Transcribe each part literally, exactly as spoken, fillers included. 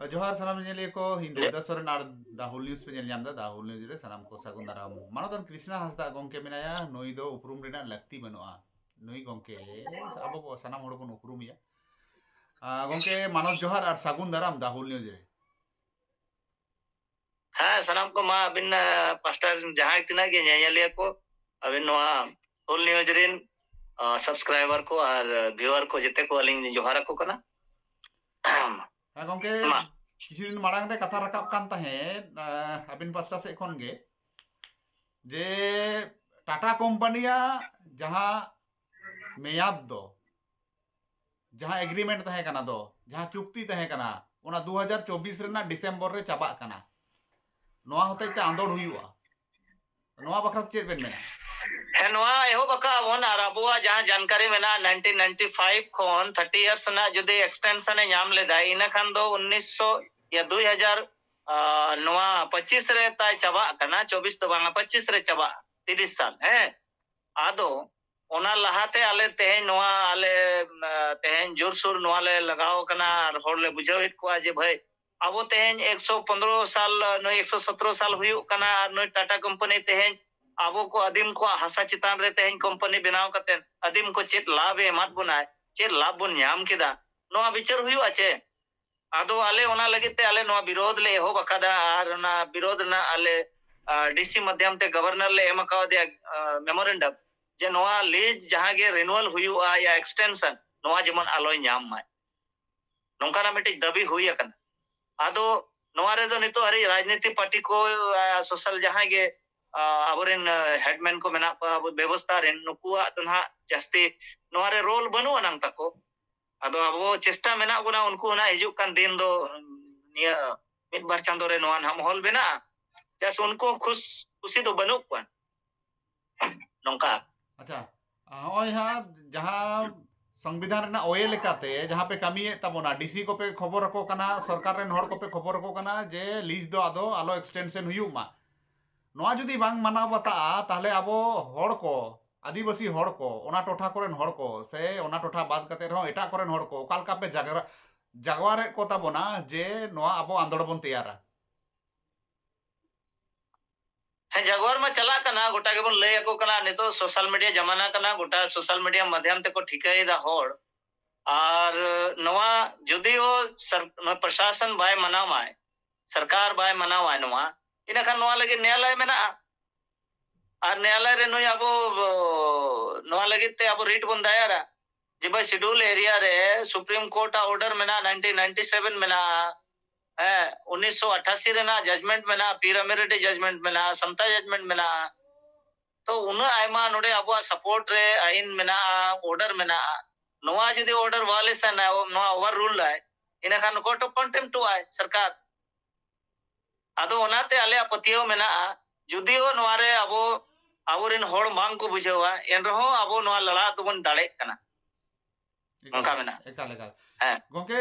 ᱡᱚᱦᱟᱨ ᱥᱟᱱᱟᱢ ᱧᱮᱧᱮᱞᱤᱭᱟᱹ ᱠᱚ, ᱤᱧ ᱫᱮᱵᱫᱟᱥ ᱥᱚᱨᱮᱱ ᱟᱨ The Whole News ᱯᱮ ᱧᱮᱞ ᱧᱟᱢ ᱮᱫᱟ᱾ The Whole News ᱨᱮ ᱥᱟᱱᱟᱢ ᱠᱚ ᱥᱟᱹᱜᱩᱱ ᱫᱟᱨᱟᱢ᱾ ᱢᱟᱱᱚᱛᱟᱱ ᱠᱨᱤᱥᱱᱟ ᱦᱟᱸᱥᱫᱟ ᱜᱚᱢᱠᱮ ᱢᱮᱱᱟᱭᱟ, ᱱᱩᱭ ᱫᱚ ᱩᱯᱨᱩᱢ ᱨᱮᱱᱟᱜ ᱞᱟᱹᱠᱛᱤ ᱵᱟᱹᱱᱩᱜᱼᱟ᱾ ᱱᱩᱭ ᱜᱚᱢᱠᱮ ᱟᱵᱚ ᱠᱚ ᱥᱟᱱᱟᱢ ᱦᱚᱲ ᱵᱚᱱ ᱩᱯᱨᱩᱢᱮᱭᱟ᱾ ᱟᱸ, ᱜᱚᱢᱠᱮ ᱢᱟᱱᱚᱛ ᱡᱚᱦᱟᱨ ᱟᱨ ᱥᱟᱹᱜᱩᱱ ᱫᱟᱨᱟᱢ The Whole News ᱨᱮ᱾ ᱦᱮᱸ, ᱥᱟᱱᱟᱢ ᱠᱚ ᱢᱟ ᱟᱹᱵᱤᱱ, ᱟᱸ, ᱯᱟᱥᱴᱟ ᱨᱮᱱ ᱡᱟᱦᱟᱸᱭ ᱛᱤᱱᱟᱹᱜ ᱜᱮ ᱧᱮᱧᱮᱞᱤᱭᱟᱹ ᱠᱚ, ᱟᱹᱵᱤᱱ ᱱᱚᱣᱟ Whole News ᱨᱮᱱ, ᱟᱸ, subscriber ᱠᱚ ᱟᱨ viewer ᱠᱚ ᱡᱮᱛᱮ ᱠᱚ ᱟᱹᱞᱤᱧ ᱞᱤᱧ ᱡᱚᱦᱟᱨ ᱟᱠᱚ ᱠᱟᱱᱟ᱾ ᱦᱮᱸ ᱜᱚᱢᱠᱮ, ᱢᱟ᱾ ᱠᱤᱪᱷᱩ ᱫᱤᱱ ᱢᱟᱲᱟᱝ ᱨᱮ ᱠᱟᱛᱷᱟ ᱨᱟᱠᱟᱵ ᱠᱟᱱ ᱛᱟᱦᱮᱸᱫ, ᱟᱸ, ᱟᱹᱵᱤᱱ ᱯᱟᱥᱴᱟ ᱥᱮᱫ ᱠᱷᱚᱱ ᱜᱮ, ᱡᱮ ᱴᱟᱴᱟ ᱠᱳᱢᱯᱟᱱᱤᱭᱟᱜ ᱡᱟᱦᱟᱸ ᱢᱮᱭᱟᱫ ᱫᱚ, ᱡᱟᱦᱟᱸ agreement ᱛᱟᱦᱮᱸ ᱠᱟᱱᱟ ᱫᱚ, ᱡᱟᱦᱟᱸ ᱪᱩᱠᱛᱤ ᱛᱟᱦᱮᱸ ᱠᱟᱱᱟ, ᱚᱱᱟ ᱫᱩ ᱦᱟᱡᱟᱨ ᱪᱚᱵᱵᱤᱥ ᱨᱮᱱᱟᱜ ᱰᱤᱥᱮᱢᱵᱚᱨ ᱨᱮ ᱪᱟᱵᱟᱜ ᱠᱟᱱᱟ᱾ ᱱᱚᱣᱟ ᱦᱚᱛᱮᱡ ᱛᱮ ᱟᱸᱫᱳᱲ ᱦᱩᱭᱩᱜᱼᱟ᱾ ᱱᱚᱣᱟ ᱵᱟᱠᱷᱨᱟ ᱛᱮ ᱪᱮᱫ ᱵᱮᱱ ᱢᱮᱱᱟ? ᱦᱮᱸ, ᱱᱚᱣᱟ ᱮᱦᱚᱵ ᱟᱠᱟᱫ ᱵᱚᱱ, ᱟᱨ ᱟᱵᱚᱣᱟᱜ ᱡᱟᱦᱟᱸ ᱡᱟᱱᱠᱟᱨᱤ ᱢᱮᱱᱟᱜᱼᱟ, nineteen ninety-five ᱠᱷᱚᱱ thirty years ᱨᱮᱱᱟᱜ ᱡᱩᱫᱤ extension ᱮ ᱧᱟᱢ ᱞᱮᱫᱟ, ᱤᱱᱟᱹ ᱠᱷᱟᱱ ᱫᱚ ᱩᱱᱤᱥᱥᱚ, ᱤᱭᱟᱹ, ᱫᱩᱭ ᱦᱟᱡᱟᱨ, ᱟᱨ, ᱱᱚᱣᱟ ᱯᱚᱸᱪᱤᱥ ᱨᱮ ᱛᱟᱭ ᱪᱟᱵᱟᱜ ᱠᱟᱱᱟ, ᱪᱚᱵᱵᱤᱥ ᱫᱚ ᱵᱟᱝᱟ, ᱯᱚᱸᱪᱤᱥ ᱨᱮ ᱪᱟᱵᱟᱜᱼᱟ, ᱛᱤᱨᱤᱥ ᱥᱟᱞ᱾ ᱦᱮᱸ, ᱟᱫᱚ ᱚᱱᱟ ᱞᱟᱦᱟᱛᱮ ᱟᱞᱮ ᱛᱮᱦᱮᱧ ᱱᱚᱣᱟ ᱟᱞᱮ, ᱟᱸ, ᱛᱮᱦᱮᱧ ᱡᱳᱨᱥᱳᱨ ᱱᱚᱣᱟ ᱞᱮ ᱞᱟᱜᱟᱣ ᱠᱟᱱᱟ ᱟᱨ ᱦᱚᱲ ᱞᱮ ᱵᱩᱡᱷᱟᱹᱣᱮᱫ ᱠᱚᱣᱟ ᱡᱮ ᱵᱷᱟᱹᱭ, ᱟᱵᱚ ᱛᱮᱦᱮᱧ ᱮᱠᱥᱚ ᱯᱚᱱᱨᱚ ᱥᱟᱞ, ᱱᱩᱭ ᱮᱠᱥᱚ ᱥᱚᱛᱨᱚ ᱥᱟᱞ ᱦᱩᱭᱩᱜ ᱠᱟᱱᱟ ᱟᱨ ᱱᱩᱭ ᱴᱟᱴᱟ ᱠᱳᱢᱯᱟᱱᱤ ᱛᱮᱦᱮᱧ ᱟᱵᱚ ᱠᱚ ᱟᱹᱫᱤᱢ ᱠᱚᱣᱟᱜ ᱦᱟᱥᱟ ᱪᱮᱛᱟᱱ ᱨᱮ ᱛᱮᱦᱮᱧ ᱠᱳᱢᱯᱟᱱᱤ ᱵᱮᱱᱟᱣ ᱠᱟᱛᱮ ᱟᱹᱫᱤᱢ ᱠᱚ ᱪᱮᱫ ᱞᱟᱵᱷ ᱮ ᱮᱢᱟᱫ ᱵᱚᱱᱟᱭ, ᱪᱮᱫ ᱞᱟᱵᱷ ᱵᱚᱱ ᱧᱟᱢ ᱠᱮᱫᱟ, ᱱᱚᱣᱟ ᱵᱤᱪᱟᱹᱨ ᱦᱩᱭᱩᱜᱼᱟ ᱪᱮ? ᱟᱫᱚ ᱟᱞᱮ ᱚᱱᱟ ᱞᱟᱹᱜᱤᱫ ᱛᱮ ᱟᱞᱮ ᱱᱚᱣᱟ ᱵᱤᱨᱳᱫᱷ ᱞᱮ ᱮᱦᱚᱵ ᱟᱠᱟᱫᱟ ᱟᱨ ᱚᱱᱟ ᱵᱤᱨᱳᱫᱷ ᱨᱮᱱᱟᱜ ᱟᱞᱮ, ᱟᱸ, ᱰᱤ ᱥᱤ ᱢᱟᱫᱽᱫᱷᱚᱢ ᱛᱮ ᱜᱚᱵᱷᱚᱨᱱᱚᱨ ᱞᱮ ᱮᱢ ᱟᱠᱟᱣᱟᱫᱮᱭᱟ, ᱟᱸ, memorandum, ᱡᱮ ᱱᱚᱣᱟ lease ᱡᱟᱦᱟᱸ ᱜᱮ renewal ᱦᱩᱭᱩᱜᱼᱟ ᱭᱟ extension, ᱱᱚᱣᱟ ᱡᱮᱢᱚᱱ ᱟᱞᱚᱭ ᱧᱟᱢ ᱢᱟᱭ, ᱱᱚᱝᱠᱟᱱᱟᱜ ᱢᱤᱫᱴᱤᱡ ᱫᱟᱹᱵᱤ ᱦᱩᱭ ᱟᱠᱟᱱᱟ᱾ ᱟᱫᱚ ᱱᱚᱣᱟ ᱨᱮᱫᱚ ᱱᱤᱛᱚᱜ ᱦᱟᱹᱨᱤᱡ ᱨᱟᱡᱽᱱᱤᱛᱤ ᱯᱟᱨᱴᱤ ᱠᱚ, ᱟᱸ, social ᱡᱟᱦᱟᱸᱭ ᱜᱮ, ᱟᱸ, ᱟᱵᱚᱨᱮᱱ, ᱟᱸ, headman ᱠᱚ ᱢᱮᱱᱟᱜ ᱠᱚᱣᱟ, ᱟᱵᱚ ᱵᱮᱵᱚᱥᱛᱷᱟ ᱨᱮᱱ, ᱱᱩᱠᱩᱣᱟᱜ ᱫᱚ ᱱᱟᱦᱟᱜ ᱡᱟᱹᱥᱛᱤ ᱱᱚᱣᱟ ᱨᱮ role ᱵᱟᱹᱱᱩᱜ ᱟᱱᱟᱝ ᱛᱟᱠᱚ᱾ ᱟᱫᱚ ᱟᱵᱚ ᱪᱮᱥᱴᱟ ᱢᱮᱱᱟᱜ ᱵᱚᱱᱟ, ᱩᱱᱠᱩ ᱦᱚᱸ ᱱᱟᱜ ᱦᱤᱡᱩᱜ ᱠᱟᱱ ᱫᱤᱱ ᱫᱚ, ᱱᱤᱭᱟᱹ ᱢᱤᱫ ᱵᱟᱨ ᱪᱟᱸᱫᱳ ᱨᱮ ᱱᱚᱣᱟ ᱱᱟᱜ ᱢᱚᱦᱚᱞ ᱵᱮᱱᱟᱜᱼᱟ᱾ ᱪᱮᱫᱟᱜ ᱥᱮ ᱩᱱᱠᱩ ᱦᱚᱸ ᱠᱷᱩᱥ ᱠᱩᱥᱤ ᱫᱚ ᱵᱟᱹᱱᱩᱜ ᱠᱚᱣᱟ ᱱᱚᱝᱠᱟ᱾ ᱟᱪᱪᱷᱟ, ᱦᱚᱸᱜᱼᱚᱭ ᱦᱟᱸᱜ ᱡᱟᱦᱟᱸ ᱥᱚᱝᱵᱤᱫᱷᱟᱱ ᱨᱮᱱᱟᱜ ᱳᱭᱮ ᱞᱮᱠᱟᱛᱮ ᱡᱟᱦᱟᱸ ᱯᱮ ᱠᱟᱹᱢᱤᱭᱮᱫ ᱛᱟᱵᱚᱱᱟ, ᱰᱤ ᱥᱤ ᱠᱚᱯᱮ ᱠᱷᱚᱵᱚᱨ ᱟᱠᱚ ᱠᱟᱱᱟ, ᱥᱚᱨᱠᱟᱨ ᱨᱮᱱ ᱦᱚᱲ ᱠᱚᱯᱮ ᱠᱷᱚᱵᱚᱨ ᱟᱠᱚ ᱠᱟᱱᱟ ᱡᱮ lease ᱫᱚ ᱟᱫᱚ ᱟᱞᱚ extension ᱦᱩᱭᱩᱜ ᱢᱟ᱾ ᱱᱚᱣᱟ ᱡᱩᱫᱤ ᱵᱟᱝ ᱢᱟᱱᱟᱣ ᱵᱟᱛᱟᱜᱼᱟ, ᱛᱟᱦᱞᱮ ᱟᱵᱚ ᱦᱚᱲ ᱠᱚ, ᱟᱹᱫᱤᱵᱟᱹᱥᱤ ᱦᱚᱲ ᱠᱚ, ᱚᱱᱟ ᱴᱚᱴᱷᱟ ᱠᱚᱨᱮᱱ ᱦᱚᱲ ᱠᱚ, ᱥᱮ ᱚᱱᱟ ᱴᱚᱴᱷᱟ ᱵᱟᱫ ᱠᱟᱛᱮ ᱨᱮᱦᱚᱸ ᱮᱴᱟᱜ ᱠᱚᱨᱮᱱ ᱦᱚᱲ ᱠᱚ ᱚᱠᱟ ᱞᱮᱠᱟ ᱯᱮ ᱡᱟᱜᱽᱨᱟ-, ᱡᱟᱜᱣᱟᱨᱮᱫ ᱠᱚ ᱛᱟᱵᱚᱱᱟ ᱡᱮ ᱱᱚᱣᱟ ᱟᱵᱚ ᱟᱸᱫᱳᱲ ᱵᱚᱱ ᱛᱮᱭᱟᱨᱟ? ᱦᱮᱸ, ᱡᱟᱜᱣᱟᱨ ᱢᱟ ᱪᱟᱞᱟᱜ ᱠᱟᱱᱟ, ᱜᱚᱴᱟ ᱜᱮᱵᱚᱱ ᱞᱟᱹᱭ ᱟᱠᱚ ᱠᱟᱱᱟ᱾ ᱱᱤᱛᱚᱜ ᱥᱳᱥᱟᱞ ᱢᱤᱰᱤᱭᱟ ᱡᱟᱢᱟᱱᱟ ᱠᱟᱱᱟ, ᱜᱚᱴᱟ ᱥᱳᱥᱟᱞ ᱢᱤᱰᱤᱭᱟ ᱢᱟᱫᱷᱭᱟᱢ ᱛᱮᱠᱚ ᱴᱷᱤᱠᱟᱹᱭᱮᱫᱟ ᱦᱚᱲ᱾ ᱟᱨ ᱱᱚᱣᱟ ᱡᱩᱫᱤ ᱥᱚᱨ-, ᱱᱚᱣᱟ ᱯᱨᱚᱥᱟᱥᱚᱱ ᱵᱟᱭ ᱢᱟᱱᱟᱣᱟᱭ, ᱥᱚᱨᱠᱟᱨ ᱵᱟᱭ ᱢᱟᱱᱟᱣᱟᱭ ᱱᱚᱣᱟ, ᱤᱱᱟᱹᱠᱷᱟᱱ ᱱᱚᱣᱟ ᱞᱟᱹᱜᱤᱫ ᱱᱮᱭᱟᱞᱚᱭ ᱢᱮᱱᱟᱜᱼᱟ᱾ ᱟᱨ ᱱᱮᱭᱟᱞᱚᱭ ᱨᱮ ᱱᱩᱭ ᱟᱵᱚ, ᱱᱚᱣᱟ ᱞᱟᱹᱜᱤᱫ ᱛᱮ ᱟᱵᱚ ᱨᱤᱴ ᱵᱚᱱ ᱫᱟᱭᱟᱨᱟ᱾ ᱡᱮ ᱵᱷᱟᱭ, ᱥᱤᱰᱩᱞ ᱮᱨᱤᱭᱟ ᱨᱮ ᱥᱩᱯᱨᱤᱢ ᱠᱳᱨᱴ ᱟᱜ ᱚᱨᱰᱟᱨ ᱢᱮᱱᱟᱜᱼᱟ, ᱱᱟᱭᱤᱱᱴᱤᱱ ᱱᱟᱭᱤᱱᱴᱤ ᱥᱮᱵᱷᱮᱱ ᱢᱮᱱᱟᱜᱼᱟ, ᱦᱮᱸ, ᱩᱱᱤᱥᱥᱚ ᱟᱴᱷᱟᱥᱤ ᱨᱮᱱᱟᱜ ᱡᱟᱡᱢᱮᱱᱴ ᱢᱮᱱᱟᱜᱼᱟ, ᱯᱤ ᱨᱟᱢᱤᱨᱮᱰᱰᱤ ᱡᱟᱡᱢᱮᱱᱴ ᱢᱮᱱᱟᱜᱼᱟ, ᱥᱟᱢᱛᱟ ᱡᱟᱡᱢᱮᱱᱴ ᱢᱮᱱᱟᱜᱼᱟ᱾ ᱛᱚ ᱩᱱᱟᱹᱜ ᱟᱭᱢᱟ ᱱᱚᱰᱮ ᱟᱵᱚᱣᱟᱜ ᱥᱟᱯᱳᱨᱴ ᱨᱮ ᱟᱭᱤᱱ ᱢᱮᱱᱟᱜᱼᱟ, ᱚᱨᱰᱟᱨ ᱢᱮᱱᱟᱜᱼᱟ᱾ ᱱᱚᱣᱟ ᱡᱩᱫᱤ ᱚᱨᱰᱟᱨ ᱵᱷᱟᱭᱳᱞᱮᱥᱚᱱ ᱟᱭ, ᱱᱚᱣᱟ ᱳᱵᱷᱟᱨ ᱨᱩᱞ ᱟᱭ, ᱤᱱᱟᱹᱠᱷᱟᱱ ᱠᱳᱨᱴ ᱚᱯᱷ ᱠᱚᱱᱴᱮᱢᱯᱴᱚᱜᱼᱟᱭ ᱥᱚᱨᱠᱟᱨ᱾ ᱟᱫᱚ ᱚᱱᱟᱛᱮ ᱟᱞᱮᱭᱟᱜ ᱯᱟᱹᱛᱭᱟᱹᱣ ᱢᱮᱱᱟᱜᱼᱟ, ᱡᱩᱫᱤᱭᱳ ᱱᱚᱣᱟ ᱨᱮ ᱟᱵᱚ, ᱟᱵᱚᱨᱮᱱ ᱦᱚᱲ ᱵᱟᱝ ᱠᱚ ᱵᱩᱡᱷᱟᱹᱣᱟ, ᱮᱱ ᱨᱮᱦᱚᱸ ᱟᱵᱚ ᱱᱚᱣᱟ ᱞᱟᱲᱟ ᱫᱚᱵᱚᱱ ᱫᱟᱲᱮᱜ ᱠᱟᱱᱟ᱾ ᱮᱠᱟᱞ, ᱱᱚᱝᱠᱟ ᱢᱮᱱᱟᱜᱼᱟ᱾ ᱮᱠᱟᱞ, ᱮᱠᱟᱞ᱾ ᱦᱮᱸ᱾ ᱜᱚᱝᱠᱮ,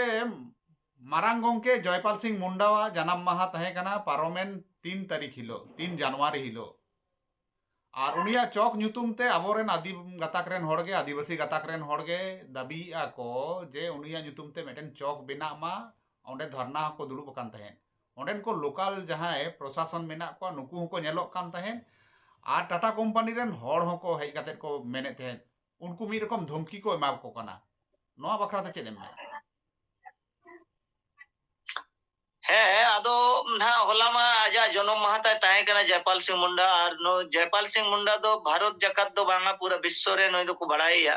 ᱢᱟᱨᱟᱝ ᱜᱚᱝᱠᱮ ᱡᱚᱭᱯᱟᱞ ᱥᱤᱝ ᱢᱩᱱᱰᱟᱣᱟᱜ ᱡᱟᱱᱟᱢ ᱢᱟᱦᱟ ᱛᱟᱦᱮᱸ ᱠᱟᱱᱟ ᱯᱟᱨᱚᱢᱮᱱ ᱛᱤᱱ ᱛᱟᱹᱨᱤᱠᱷ ᱦᱤᱞᱳᱜ, ᱛᱤᱱ ᱡᱟᱱᱩᱣᱟᱨᱤ ᱦᱤᱞᱳᱜ᱾ ᱟᱨ ᱩᱱᱤᱭᱟᱜ ᱪᱚᱠ ᱧᱩᱛᱩᱢ ᱛᱮ ᱟᱵᱚᱨᱮᱱ ᱟᱹᱫᱤᱢ ᱜᱟᱛᱟᱠ ᱨᱮᱱ ᱦᱚᱲ ᱜᱮ, ᱟᱹᱫᱤᱵᱟᱹᱥᱤ ᱜᱟᱛᱟᱠ ᱨᱮᱱ ᱦᱚᱲ ᱜᱮ ᱫᱟᱹᱵᱤᱭᱮᱫᱼᱟ ᱠᱚ ᱡᱮ ᱩᱱᱤᱭᱟᱜ ᱧᱩᱛᱩᱢ ᱛᱮ ᱢᱤᱫᱴᱮᱱ ᱪᱚᱠ ᱵᱮᱱᱟᱜ ᱢᱟ᱾ ᱚᱸᱰᱮ ᱫᱷᱚᱨᱱᱟ ᱦᱚᱸᱠᱚ ᱫᱩᱲᱩᱵ ᱟᱠᱟᱱ ᱛᱟᱦᱮᱸᱫ᱾ ᱚᱸᱰᱮᱱ ᱠᱚ ᱞᱳᱠᱟᱞ ᱡᱟᱦᱟᱸᱭ ᱯᱨᱚᱥᱟᱥᱚᱱ ᱢᱮᱱᱟᱜ ᱠᱚᱣᱟ, ᱱᱩᱠᱩ ᱦᱚᱸᱠᱚ ᱧᱮᱞᱚᱜ ᱠᱟᱱ ᱛᱟᱦᱮᱸᱫ᱾ ᱟᱨ ᱴᱟᱴᱟ ᱠᱳᱢᱯᱟᱱᱤ ᱨᱮᱱ ᱦᱚᱲ ᱦᱚᱸᱠᱚ ᱦᱮᱡ ᱠᱟᱛᱮᱫ ᱠᱚ ᱢᱮᱱᱮᱫ ᱛᱟᱦᱮᱸᱫ, ᱩᱱᱠᱩ ᱢᱤᱫ ᱨᱚᱠᱚᱢ ᱫᱷᱚᱢᱠᱤ ᱠᱚ ᱮᱢᱟ ᱠᱚ ᱠᱟᱱᱟ᱾ ᱱᱚᱣᱟ ᱵᱟᱠᱷᱨᱟ ᱛᱮ ᱪᱮᱫ ᱮᱢ ᱢᱮᱱᱟ? ᱦᱮᱸ, ᱟᱫᱚ ᱱᱟᱦᱟᱜ ᱦᱚᱞᱟ ᱢᱟ ᱟᱡᱟᱜ ᱡᱚᱱᱚᱢ ᱢᱟᱦᱟ ᱛᱟᱭ ᱛᱟᱦᱮᱸ ᱠᱟᱱᱟ ᱡᱚᱭᱯᱟᱞ ᱥᱤᱝ ᱢᱩᱱᱰᱟ, ᱟᱨ ᱱᱩᱭ ᱡᱚᱭᱯᱟᱞ ᱥᱤᱝ ᱢᱩᱱᱰᱟ ᱫᱚ ᱵᱷᱟᱨᱚᱛ ᱡᱟᱠᱟᱛ ᱫᱚ ᱵᱟᱝᱟ, ᱯᱩᱨᱟᱹ ᱵᱤᱥᱥᱚ ᱨᱮ ᱱᱩᱭ ᱫᱚᱠᱚ ᱵᱟᱲᱟᱭᱮᱭᱟ᱾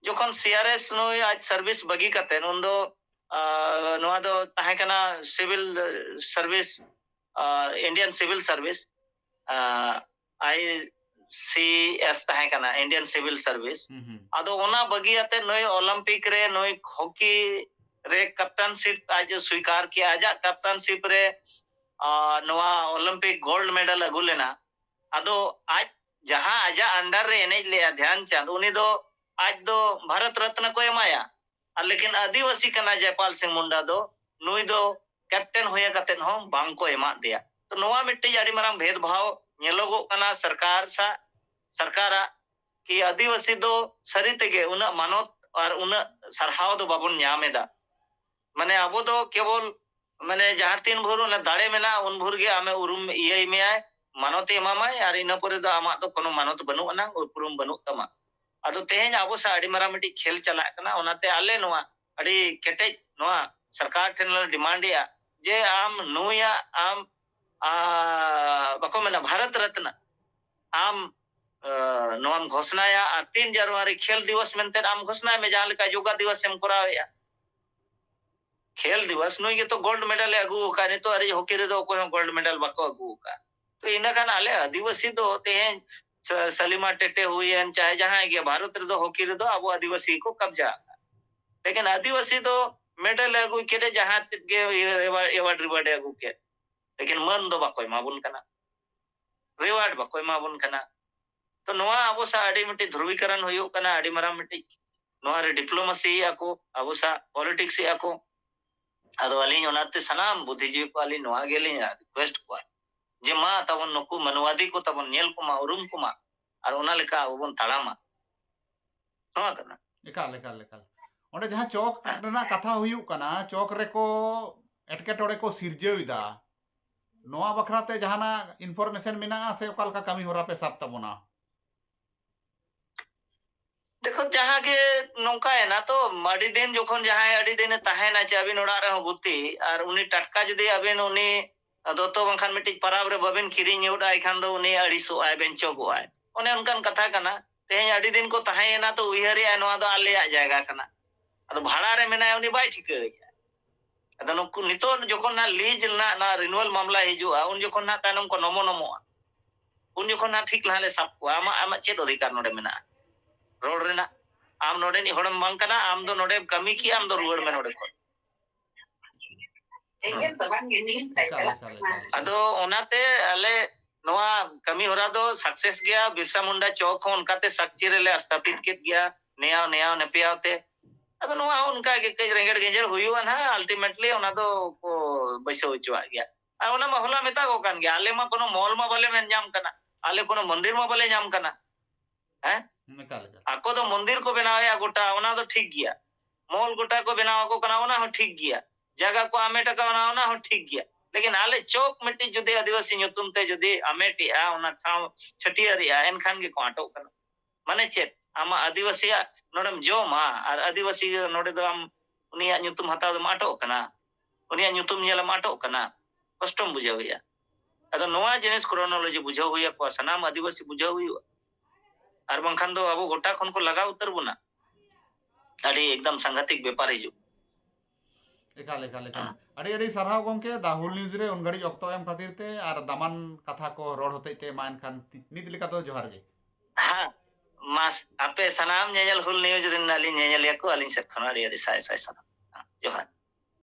ᱡᱚᱠᱷᱚᱱ ᱥᱤ ᱟᱨ ᱮᱥ ᱱᱩᱭ ᱟᱡ ᱥᱟᱨᱵᱷᱤᱥ ᱵᱟᱹᱜᱤ ᱠᱟᱛᱮ, ᱩᱱᱫᱚ, ᱟᱸ, ᱱᱚᱣᱟ ᱫᱚ ᱛᱟᱦᱮᱸ ᱠᱟᱱᱟ ᱥᱤᱵᱤᱞ, ᱟᱸ, ᱥᱟᱨᱵᱷᱤᱥ, ᱟᱸ, ᱤᱱᱰᱤᱭᱟᱱ ᱥᱤᱵᱤᱞ ᱥᱟᱨᱵᱷᱤᱥ, ᱟᱸ, ᱟᱭ ᱥᱤ ᱮᱥ ᱛᱟᱦᱮᱸ ᱠᱟᱱᱟ, ᱤᱱᱰᱤᱭᱟᱱ ᱥᱤᱵᱤᱞ ᱥᱟᱨᱵᱷᱤᱥ᱾ ᱦᱩᱸ, ᱦᱩᱸ᱾ ᱟᱫᱚ ᱚᱱᱟ ᱵᱟᱹᱜᱤ ᱟᱛᱮ ᱱᱩᱭ ᱚᱞᱤᱢᱯᱤᱠ ᱨᱮ, ᱱᱩᱭ ᱦᱚᱠᱤ ᱨᱮ ᱠᱮᱯᱴᱮᱱᱥᱤᱯ ᱟᱡ ᱮ ᱥᱣᱤᱠᱟᱨ ᱠᱮᱜᱼᱟ᱾ ᱟᱡᱟᱜ ᱠᱮᱯᱴᱮᱱᱥᱤᱯ ᱨᱮ, ᱟᱸ, ᱱᱚᱣᱟ ᱚᱞᱤᱢᱯᱤᱠ ᱜᱳᱞᱰ ᱢᱮᱰᱟᱞ ᱟᱹᱜᱩ ᱞᱮᱱᱟ᱾ ᱟᱫᱚ ᱟᱡ ᱡᱟᱦᱟᱸ ᱟᱡᱟᱜ under ᱨᱮ ᱮᱱᱮᱡ ᱞᱮᱜᱼᱟ ᱫᱷᱮᱭᱟᱱ ᱪᱟᱸᱫᱽ, ᱩᱱᱤ ᱫᱚ ᱟᱡ ᱫᱚ ᱵᱷᱟᱨᱚᱛ ᱨᱚᱛᱱᱟ ᱠᱚ ᱮᱢᱟᱭᱟ᱾ ᱟᱨ ᱞᱮᱠᱤᱱ ᱟᱹᱫᱤᱵᱟᱹᱥᱤ ᱠᱟᱱᱟ ᱡᱚᱭᱯᱟᱞ ᱥᱤᱝ ᱢᱩᱱᱰᱟ ᱫᱚ, ᱱᱩᱭ ᱫᱚ ᱠᱮᱯᱴᱮᱱ ᱦᱩᱭ ᱠᱟᱛᱮ ᱦᱚᱸ ᱵᱟᱝ ᱠᱚ ᱮᱢᱟᱫ ᱫᱮᱭᱟ᱾ ᱛᱚ ᱱᱚᱣᱟ ᱢᱤᱫᱴᱤᱡ ᱟᱹᱰᱤ ᱢᱟᱨᱟᱝ ᱵᱷᱮᱫᱽ ᱵᱷᱟᱣ ᱧᱮᱞᱚᱜᱚᱜ ᱠᱟᱱᱟ ᱥᱚᱨᱠᱟᱨ ᱥᱟ-, ᱥᱚᱨᱠᱟᱨᱟᱜ, ᱠᱤ ᱟᱹᱫᱤᱵᱟᱹᱥᱤ ᱫᱚ ᱥᱟᱹᱨᱤ ᱛᱮᱜᱮ ᱩᱱᱟᱹᱜ ᱢᱟᱱᱚᱛ ᱟᱨ ᱩᱱᱟᱹᱜ ᱥᱟᱨᱦᱟᱣ ᱫᱚ ᱵᱟᱵᱚᱱ ᱧᱟᱢ ᱮᱫᱟ᱾ ᱢᱟᱱᱮ ᱟᱵᱚ ᱫᱚ ᱠᱮᱵᱚᱞ ᱢᱟᱱᱮ ᱡᱟᱦᱟᱸ ᱛᱤᱱ ᱵᱷᱳᱨ ᱚᱱᱟ ᱫᱟᱲᱮ ᱢᱮᱱᱟᱜᱼᱟ, ᱩᱱ ᱵᱷᱳᱨ ᱜᱮ ᱟᱢᱮ ᱩᱨᱩᱢ ᱤᱭᱟᱹᱭ ᱢᱮᱭᱟᱭ, ᱢᱟᱱᱚᱛ ᱮ ᱮᱢᱟᱢᱟᱭ, ᱟᱨ ᱤᱱᱟᱹ ᱯᱚᱨᱮ ᱫᱚ ᱟᱢᱟᱜ ᱫᱚ ᱠᱳᱱᱳ ᱢᱟᱱᱚᱛ ᱵᱟᱹᱱᱩᱜ ᱟᱱᱟᱝ, ᱩᱯᱨᱩᱢ ᱵᱟᱹᱱᱩᱜ ᱛᱟᱢᱟ᱾ ᱟᱫᱚ ᱛᱮᱦᱮᱧ ᱟᱵᱚ ᱥᱟᱶ ᱟᱹᱰᱤ ᱢᱟᱨᱟᱝ ᱢᱤᱫᱴᱤᱡ ᱠᱷᱮᱞ ᱪᱟᱞᱟᱜ ᱠᱟᱱᱟ᱾ ᱚᱱᱟᱛᱮ ᱟᱞᱮ ᱱᱚᱣᱟ ᱟᱹᱰᱤ ᱠᱮᱴᱮᱡ ᱱᱚᱣᱟ ᱥᱚᱨᱠᱟᱨ ᱴᱷᱮᱱ ᱞᱮ ᱰᱤᱢᱟᱱᱰ ᱮᱜᱼᱟ ᱡᱮ ᱟᱢ ᱱᱩᱭᱟᱜ ᱟᱢ, ᱟ, ᱵᱟᱠᱚ ᱢᱮᱱᱟ ᱵᱷᱟᱨᱚᱛ ᱨᱚᱛᱱᱟ, ᱟᱢ, ᱟ, ᱱᱚᱣᱟᱢ ᱜᱷᱳᱥᱱᱟᱭᱟ ᱟᱨ ᱛᱤᱱ ᱡᱟᱱᱩᱣᱟᱨᱤ ᱠᱷᱮᱞ ᱫᱤᱵᱚᱥ ᱢᱮᱱᱛᱮ ᱟᱢ ᱜᱷᱳᱥᱱᱟᱭ ᱢᱮ, ᱡᱟᱦᱟᱸ ᱞᱮᱠᱟ ᱭᱳᱜᱟ ᱫᱤᱵᱚᱥ ᱮᱢ ᱠᱚᱨᱟᱣᱮᱜᱼᱟ᱾ ᱠᱷᱮᱞ ᱫᱤᱵᱚᱥ, ᱱᱩᱭ ᱜᱮᱛᱚ ᱜᱳᱞᱰ ᱢᱮᱰᱟᱞ ᱮ ᱟᱹᱜᱩ ᱟᱠᱟᱫ, ᱱᱤᱛᱚᱜ ᱟᱹᱨᱤ ᱦᱚᱠᱤ ᱨᱮᱫᱚ ᱚᱠᱚᱭ ᱦᱚᱸ ᱜᱳᱞᱰ ᱢᱮᱰᱟᱞ ᱵᱟᱠᱚ ᱟᱹᱜᱩ ᱟᱠᱟᱫ᱾ ᱛᱚ ᱤᱱᱟᱹ ᱠᱷᱟᱱ ᱟᱞᱮ ᱟᱹᱫᱤᱵᱟᱹᱥᱤ ᱫᱚ ᱛᱮᱦᱮᱧ ᱥᱟ-, ᱥᱟᱞᱤᱢᱟ ᱴᱮᱴᱮ ᱦᱩᱭᱮᱱ, ᱪᱟᱦᱮ ᱡᱟᱦᱟᱸᱭ ᱜᱮ, ᱵᱷᱟᱨᱚᱛ ᱨᱮᱫᱚ ᱦᱚᱠᱤ ᱨᱮᱫᱚ ᱟᱵᱚ ᱟᱹᱫᱤᱵᱟᱹᱥᱤ ᱜᱮᱠᱚ ᱠᱟᱵᱽᱡᱟ ᱟᱠᱟᱫ᱾ ᱞᱮᱠᱤᱱ ᱟᱹᱫᱤᱵᱟᱹᱥᱤ ᱫᱚ ᱢᱮᱰᱮᱞ ᱮ ᱟᱹᱜᱩ ᱠᱮᱫ, ᱡᱟᱦᱟᱸ ᱛᱤᱱ ᱜᱮ ᱮᱣᱟᱨᱰ, ᱮᱣᱟᱨᱰ ᱨᱤᱣᱟᱨᱰ ᱮ ᱟᱹᱜᱩ ᱠᱮᱫ, ᱞᱮᱠᱤᱱ ᱢᱟᱹᱱ ᱫᱚ ᱵᱟᱠᱚ ᱮᱢᱟ ᱵᱚᱱ ᱠᱟᱱᱟ, ᱨᱤᱣᱟᱨᱰ ᱵᱟᱠᱚ ᱮᱢᱟ ᱵᱚᱱ ᱠᱟᱱᱟ᱾ ᱛᱚ ᱱᱚᱣᱟ ᱟᱵᱚ ᱥᱟᱶ ᱟᱹᱰᱤ ᱢᱤᱫᱴᱤᱡ ᱫᱷᱨᱩᱵᱤᱠᱚᱨᱚᱱ ᱦᱩᱭᱩᱜ ᱠᱟᱱᱟ, ᱟᱹᱰᱤ ᱢᱟᱨᱟᱝ ᱢᱤᱫᱴᱤᱡ ᱱᱚᱣᱟ ᱨᱮ ᱰᱤᱯᱞᱳᱢᱟᱥᱤ ᱮᱫᱼᱟ ᱠᱚ, ᱟᱵᱚ ᱥᱟᱶ ᱯᱚᱞᱤᱴᱤᱠᱥ ᱮᱫᱼᱟ ᱠᱚ᱾ ᱟᱫᱚ ᱟᱹᱞᱤᱧ ᱚᱱᱟᱛᱮ ᱥᱟᱱᱟᱢ ᱵᱩᱫᱽᱫᱷᱤᱡᱤᱵᱤ ᱠᱚ ᱟᱹᱞᱤᱧ ᱱᱚᱣᱟ ᱜᱮᱞᱤᱧ ᱨᱤᱠᱩᱭᱮᱥᱴ ᱠᱚᱣᱟ ᱡᱮ ᱢᱟ ᱛᱟᱵᱚᱱ ᱱᱩᱠᱩ ᱢᱟᱱᱣᱟᱫᱤ ᱠᱚ ᱛᱟᱵᱚᱱ ᱧᱮᱞ ᱠᱚᱢᱟ, ᱩᱨᱩᱢ ᱠᱚᱢᱟ, ᱟᱨ ᱚᱱᱟ ᱞᱮᱠᱟ ᱟᱵᱚ ᱵᱚᱱ ᱛᱟᱲᱟᱢᱟ᱾ ᱱᱚᱣᱟ ᱠᱟᱱᱟ᱾ ᱮᱠᱟᱞ, ᱮᱠᱟᱞ, ᱮᱠᱟᱞ᱾ ᱚᱸᱰᱮ ᱡᱟᱦᱟᱸ ᱪᱚᱠ ᱨᱮᱱᱟᱜ ᱠᱟᱛᱷᱟ ᱦᱩᱭᱩᱜ ᱠᱟᱱᱟ, ᱪᱚᱠ ᱨᱮᱠᱚ ᱮᱴᱠᱮᱴᱚᱬᱮ ᱠᱚ ᱥᱤᱨᱡᱟᱹᱣ ᱮᱫᱟ, ᱱᱚᱣᱟ ᱵᱟᱠᱷᱨᱟ ᱛᱮ ᱡᱟᱦᱟᱱᱟᱜ ᱤᱱᱯᱷᱚᱨᱢᱮᱥᱚᱱ ᱢᱮᱱᱟᱜᱼᱟ ᱥᱮ ᱚᱠᱟ ᱞᱮᱠᱟ ᱠᱟᱹᱢᱤ ᱦᱚᱨᱟ ᱯᱮ ᱥᱟᱵ ᱛᱟᱵᱚᱱᱟ? ᱫᱮᱠᱷᱚ, ᱡᱟᱦᱟᱸ ᱜᱮ ᱱᱚᱝᱠᱟᱭᱮᱱᱟ ᱛᱚ, ᱟᱹᱰᱤ ᱫᱤᱱ ᱡᱚᱠᱷᱚᱱ ᱡᱟᱦᱟᱸᱭ ᱟᱹᱰᱤ ᱫᱤᱱᱮ ᱛᱟᱦᱮᱸᱱᱟ ᱪᱮ ᱟᱹᱵᱤᱱ ᱚᱲᱟᱜ ᱨᱮᱦᱚᱸ ᱜᱩᱛᱤ, ᱟᱨ ᱩᱱᱤ ᱴᱟᱴᱠᱟ ᱡᱩᱫᱤ ᱟᱹᱵᱤᱱ ᱩᱱᱤ ᱫᱚᱛᱚ ᱵᱟᱝᱠᱷᱟᱱ ᱢᱤᱫᱴᱤᱡ ᱯᱟᱨᱟᱵᱽ ᱨᱮ ᱵᱟᱹᱵᱤᱱ ᱠᱤᱨᱤᱧ ᱜᱚᱫ ᱟᱭ ᱠᱷᱟᱱ ᱫᱚ ᱩᱱᱤ ᱟᱹᱲᱤᱥᱚᱜ ᱟᱭ, ᱵᱮᱧᱪᱚᱜᱚᱜ ᱟᱭ᱾ ᱚᱱᱮ ᱚᱱᱠᱟᱱ ᱠᱟᱛᱷᱟ ᱠᱟᱱᱟ᱾ ᱛᱮᱦᱮᱧ ᱟᱹᱰᱤ ᱫᱤᱱ ᱠᱚ ᱛᱟᱦᱮᱸᱭᱮᱱᱟ ᱛᱚ ᱩᱭᱦᱟᱹᱨᱮᱜᱼᱟᱭ ᱱᱚᱣᱟ ᱫᱚ ᱟᱞᱮᱭᱟᱜ ᱡᱟᱭᱜᱟ ᱠᱟᱱᱟ᱾ ᱟᱫᱚ ᱵᱷᱟᱲᱟ ᱨᱮ ᱢᱮᱱᱟᱭᱟ, ᱩᱱᱤ ᱵᱟᱭ ᱴᱷᱤᱠᱟᱹᱭᱮᱫᱼᱟ᱾ ᱟᱫᱚ ᱱᱩᱠᱩ ᱱᱤᱛᱚᱜ ᱡᱚᱠᱷᱚᱱ ᱱᱟᱜ ᱞᱤᱡᱽ ᱨᱮᱱᱟᱜ ᱱᱚᱣᱟ ᱨᱤᱱᱩᱣᱟᱞ ᱢᱟᱢᱞᱟ ᱦᱤᱡᱩᱜᱼᱟ, ᱩᱱ ᱡᱚᱠᱷᱚᱱ ᱱᱟᱜ ᱛᱟᱭᱱᱚᱢ ᱠᱚ ᱱᱚᱢᱚ ᱱᱚᱢᱚᱜᱼᱟ᱾ ᱩᱱ ᱡᱚᱠᱷᱚᱱ ᱱᱟᱜ ᱴᱷᱤᱠ ᱞᱟᱦᱟ ᱞᱮ ᱥᱟᱵ ᱠᱚᱣᱟ᱾ ᱟᱢᱟᱜ, ᱟᱢᱟᱜ ᱪᱮᱫ ᱚᱫᱷᱤᱠᱟᱨ ᱱᱚᱰᱮ ᱢᱮᱱᱟᱜᱼᱟ ᱨᱚᱲ ᱨᱮᱱᱟᱜ? ᱟᱢ ᱱᱚᱰᱮᱱᱤᱡ ᱦᱚᱲᱮᱢ ᱵᱟᱝ ᱠᱟᱱᱟ, ᱟᱢ ᱫᱚ ᱱᱚᱰᱮᱢ ᱠᱟᱹᱢᱤ ᱠᱮᱜᱼᱟ, ᱟᱢ ᱫᱚ ᱨᱩᱣᱟᱹᱲ ᱢᱮ ᱱᱚᱰᱮ ᱠᱷᱚᱱ᱾ ᱮᱠᱟᱞ, ᱮᱠᱟᱞ, ᱮᱠᱟᱞ᱾ ᱟᱫᱚ ᱚᱱᱟᱛᱮ ᱟᱞᱮ ᱱᱚᱣᱟ ᱠᱟᱹᱢᱤ ᱦᱚᱨᱟ ᱫᱚ ᱥᱟᱠᱥᱮᱥ ᱜᱮᱭᱟ᱾ ᱵᱤᱨᱥᱟ ᱢᱩᱱᱰᱟ ᱪᱚᱠ ᱦᱚᱸ ᱚᱱᱠᱟᱛᱮ ᱥᱟᱠᱪᱤ ᱨᱮᱞᱮ ᱟᱥᱛᱷᱟᱯᱤᱛ ᱠᱮᱫ ᱜᱮᱭᱟ, ᱱᱮᱭᱟᱣ ᱱᱮᱭᱟᱣ ᱱᱮᱯᱮᱭᱟᱣ ᱛᱮ᱾ ᱟᱫᱚ ᱱᱚᱣᱟ ᱦᱚᱸ ᱚᱱᱠᱟ ᱜᱮ ᱠᱟᱹᱡ ᱨᱮᱸᱜᱮᱲ ᱜᱮᱸᱡᱮᱲ ᱦᱩᱭᱩᱜᱼᱟ ᱱᱟᱦᱟᱜ, ᱟᱞᱴᱤᱢᱮᱴᱞᱤ ᱚᱱᱟ ᱫᱚ ᱠᱚ ᱵᱟᱹᱭᱥᱟᱹᱣ ᱦᱚᱪᱚᱣᱟᱜ ᱜᱮᱭᱟ᱾ ᱟᱨ ᱚᱱᱟ ᱢᱟ ᱦᱚᱞᱟ ᱢᱮᱛᱟ ᱠᱚ ᱠᱟᱱ ᱜᱮᱭᱟ, ᱟᱞᱮ ᱢᱟ ᱠᱳᱱᱳ ᱢᱚᱞ ᱢᱟ ᱵᱟᱞᱮ ᱢᱮᱱ ᱧᱟᱢ ᱠᱟᱱᱟ, ᱟᱞᱮ ᱠᱳᱱᱳ ᱢᱚᱱᱫᱤᱨ ᱢᱟ ᱵᱟᱞᱮ ᱧᱟᱢ ᱠᱟᱱᱟ᱾ ᱦᱮᱸ? ᱮᱠᱟᱞ, ᱮᱠᱟᱞ᱾ ᱟᱠᱚ ᱫᱚ ᱢᱚᱱᱫᱤᱨ ᱠᱚ ᱵᱮᱱᱟᱣᱮᱜᱼᱟ ᱜᱚᱴᱟ, ᱚᱱᱟ ᱫᱚ ᱴᱷᱤᱠ ᱜᱮᱭᱟ᱾ ᱢᱚᱞ ᱜᱚᱴᱟ ᱠᱚ ᱵᱮᱱᱟᱣ ᱟᱠᱚ ᱠᱟᱱᱟ, ᱚᱱᱟ ᱦᱚᱸ ᱴᱷᱤᱠ ᱜᱮᱭᱟ᱾ ᱡᱟᱭᱜᱟ ᱠᱚ ᱟᱢᱮᱴ ᱟᱠᱟᱫ, ᱚᱱᱟ, ᱚᱱᱟ ᱦᱚᱸ ᱴᱷᱤᱠ ᱜᱮᱭᱟ᱾ ᱞᱮᱠᱤᱱ ᱟᱞᱮ ᱪᱚᱠ ᱢᱤᱫᱴᱤᱡ ᱡᱩᱫᱤ ᱟᱹᱫᱤᱵᱟᱹᱥᱤ ᱧᱩᱛᱩᱢ ᱛᱮ ᱡᱩᱫᱤ ᱟᱢᱮᱴᱮᱜᱼᱟ, ᱚᱱᱟ ᱴᱷᱟᱶ ᱪᱷᱟᱹᱴᱭᱟᱹᱨᱮᱜᱼᱟ, ᱮᱱᱠᱷᱟᱱ ᱜᱮᱠᱚ ᱟᱴᱚᱜ ᱠᱟᱱᱟ᱾ ᱢᱟᱱᱮ ᱪᱮᱫ? ᱟᱢᱟᱜ ᱟᱹᱫᱤᱵᱟᱹᱥᱤᱭᱟᱜ ᱱᱚᱰᱮᱢ ᱡᱚᱢᱟ ᱟᱨ ᱟᱹᱫᱤᱵᱟᱹᱥᱤ ᱱᱚᱰᱮ ᱫᱚ ᱟᱢ ᱩᱱᱤᱭᱟᱜ ᱧᱩᱛᱩᱢ ᱦᱟᱛᱟᱣ ᱫᱚᱢ ᱟᱴᱚᱜ ᱠᱟᱱᱟ, ᱩᱱᱤᱭᱟᱜ ᱧᱩᱛᱩᱢ ᱧᱮᱞᱮᱢ ᱟᱴᱚᱜ ᱠᱟᱱᱟ᱾ ᱠᱚᱥᱴᱚᱢ ᱵᱩᱡᱷᱟᱹᱣᱮᱫᱼᱟ᱾ ᱟᱫᱚ ᱱᱚᱣᱟ ᱡᱤᱱᱤᱥ ᱠᱨᱳᱱᱳᱞᱚᱡᱤ ᱵᱩᱡᱷᱟᱹᱣ ᱦᱩᱭ ᱟᱠᱚᱣᱟ, ᱥᱟᱱᱟᱢ ᱟᱹᱫᱤᱵᱟᱹᱥᱤ ᱵᱩᱡᱷᱟᱹᱣ ᱦᱩᱭᱩᱜᱼᱟ᱾ ᱟᱨ ᱵᱟᱝᱠᱷᱟᱱ ᱫᱚ ᱟᱵᱚ ᱜᱚᱴᱟ ᱠᱷᱚᱱ ᱠᱚ ᱞᱟᱜᱟᱣ ᱩᱛᱟᱹᱨ ᱵᱚᱱᱟ᱾ ᱟᱹᱰᱤ ᱮᱠᱫᱚᱢ ᱥᱟᱝᱜᱷᱟᱛᱤᱠ ᱵᱮᱯᱟᱨ ᱦᱤᱡᱩᱜ᱾ ᱮᱠᱟᱞ ᱮᱠᱟᱞ ᱮᱠᱟᱞ᱾ ᱟᱹᱰᱤ ᱟᱹᱰᱤ ᱥᱟᱨᱦᱟᱣ ᱜᱚᱢᱠᱮ, ᱫᱟ ᱦᱩᱞ ᱱᱤᱭᱩᱡᱽ ᱨᱮ ᱩᱱ ᱜᱷᱟᱹᱲᱤᱡ ᱚᱠᱛᱚ ᱮᱢ ᱠᱷᱟᱹᱛᱤᱨ ᱛᱮ ᱟᱨ ᱫᱟᱢᱟᱱ ᱠᱟᱛᱷᱟ ᱠᱚ ᱨᱚᱲ ᱦᱚᱛᱮᱡ ᱛᱮ᱾ ᱢᱟ ᱮᱱᱠᱷᱟᱱ ᱱᱤᱛ ᱞᱮᱠᱟ ᱫᱚ ᱡᱚᱦᱟᱨ ᱜᱮ᱾ ᱦᱮᱸ, ᱢᱟ ᱟᱯᱮ ᱥᱟᱱᱟᱢ ᱧᱮᱧᱮᱞ ᱦᱩᱞ ᱱᱤᱭᱩᱡᱽ ᱨᱮᱱ ᱟᱹᱞᱤᱧ ᱧᱮᱧᱮᱞᱤᱭᱟᱹ ᱠᱚ ᱟᱹᱞᱤᱧ ᱥᱮᱫ ᱠᱷᱚᱱ ᱟᱹᱰᱤ ᱟᱹᱰᱤ ᱥᱟᱭ ᱥᱟᱭ ᱥᱟᱨᱦᱟᱣ᱾ ᱡᱚᱦᱟᱨ᱾